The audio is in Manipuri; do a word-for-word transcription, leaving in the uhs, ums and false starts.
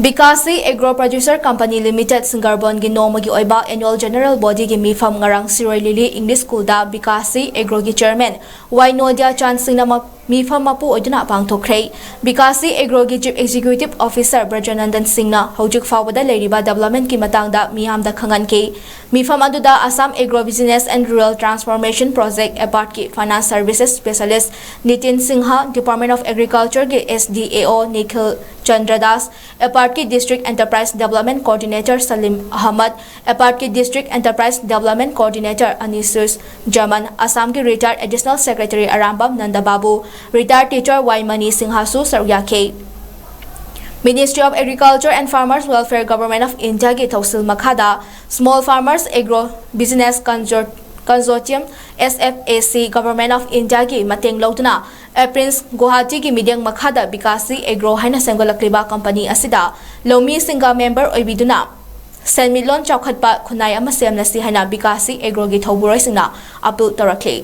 ꯕꯤꯀꯥꯁꯤ ꯑꯦꯒ꯭ꯔꯣ ꯄ꯭ꯔꯣꯗ꯭ꯌꯨꯁꯔ ꯀꯝꯄꯅꯤ ꯂꯤꯃꯤꯇꯦꯗ ꯁꯤꯡꯒꯔꯕꯣꯟꯒꯤ ꯅꯣꯡꯃꯒꯤ ꯑꯣꯏꯕ ꯑꯦꯅꯨꯑꯦꯜ ꯖꯦꯅꯔꯦꯜ ꯕꯣꯗꯤꯒꯤ ꯃꯤꯐꯝ ꯉꯔꯥꯡ ꯁꯤꯔꯣꯏ ꯂꯤꯂꯤ ꯏꯪꯂꯤꯁ ꯁ꯭ꯀꯨꯜꯗ ꯕꯤꯀꯥꯁꯤ ꯑꯦꯒ꯭ꯔꯣꯒꯤ ꯆꯦꯌꯔꯃꯦꯟ ꯋꯥꯏ ꯅꯣꯗꯤꯌꯥ ꯆꯥꯟ ꯁꯤꯡꯅ ꯃ- ꯃꯤꯐꯝ ꯃꯄꯨ ꯑꯣꯏꯗꯨꯅ ꯄꯥꯡꯊꯣꯛꯈ꯭ꯔꯦ꯫ ꯕꯤꯀꯥꯁꯤ ꯑꯦꯒ꯭ꯔꯣꯒꯤ ꯆꯤꯐ ꯑꯦꯛꯖꯤꯀ꯭ꯌꯨꯇꯤꯚ ꯑꯣꯐꯤꯁꯔ ꯕ꯭ꯔꯖꯅꯟꯗꯟ ꯁꯤꯡꯅ ꯍꯧꯖꯤꯛ ꯐꯥꯎꯕꯗ ꯂꯩꯔꯤꯕ ꯗꯦꯕꯂꯞꯃꯦꯟꯠꯀꯤ ꯃꯇꯥꯡꯗ ꯃꯤꯌꯥꯝꯗ ꯈꯪꯍꯟꯈꯤ꯫ ꯃꯤꯐꯝ ꯑꯗꯨꯗ Assam Agro Business and Rural Transformation Project, ꯑꯦꯄꯥꯔꯠꯀꯤ finance services specialist Nitin Singh, department of ꯑꯦꯒ꯭ꯔꯤꯀꯜꯆꯔꯒꯤ S D A O Nikhil Chandra Das, ꯑꯦꯄꯥꯔꯠꯀꯤ district enterprise development coordinator Salim Ahmad, ꯑꯦꯄꯥꯔꯠꯀꯤ district enterprise development coordinator Anisuz Zaman, ꯑꯁꯥꯝꯒꯤ retired additional secretary Arambam Nandababu, retired teacher Y Mani ꯁꯤꯡꯍꯁꯨ ꯁꯔꯨꯛ ꯌꯥꯈꯤ꯫ Ministry of Agriculture and Farmers Welfare, Government of Indiaꯒꯤ ꯊꯧꯁꯤꯜ ꯃꯈꯥꯗ Small Farmers Agro Business Consor- Consortium, S F A C, Government of Indiaꯒꯤ ꯃꯇꯦꯡ ꯂꯧꯗꯨꯅ ꯑꯦꯄ꯭ꯔꯤꯟꯁ ꯒꯨꯋꯥꯍꯥꯇꯤꯒꯤ ꯃꯤꯠꯌꯦꯡ ꯃꯈꯥꯗ ꯕꯤꯀꯥꯁꯤ ꯑꯦꯒ꯭ꯔꯣ ꯍꯥꯏꯅ ꯁꯦꯝꯒꯠꯂꯛꯂꯤꯕ ꯀꯝꯄꯅꯤ ꯑꯁꯤꯗ ꯂꯧꯃꯤꯁꯤꯡꯒ ꯃꯦꯝꯕꯔ ꯑꯣꯏꯕꯤꯗꯨꯅ ꯁꯦꯟꯃꯤꯠꯂꯣꯟ ꯆꯥꯎꯈꯠꯄ ꯈꯨꯟꯅꯥꯏ ꯑꯃ ꯁꯦꯝꯂꯁꯤ ꯍꯥꯏꯅ ꯕꯤꯀꯥꯁꯤ ꯑꯦꯒ꯭ꯔꯣꯒꯤ ꯊꯧꯕꯨꯔꯣꯏꯁꯤꯡꯅ ꯑꯄꯤꯜ ꯇꯧꯔꯛꯂꯤ꯫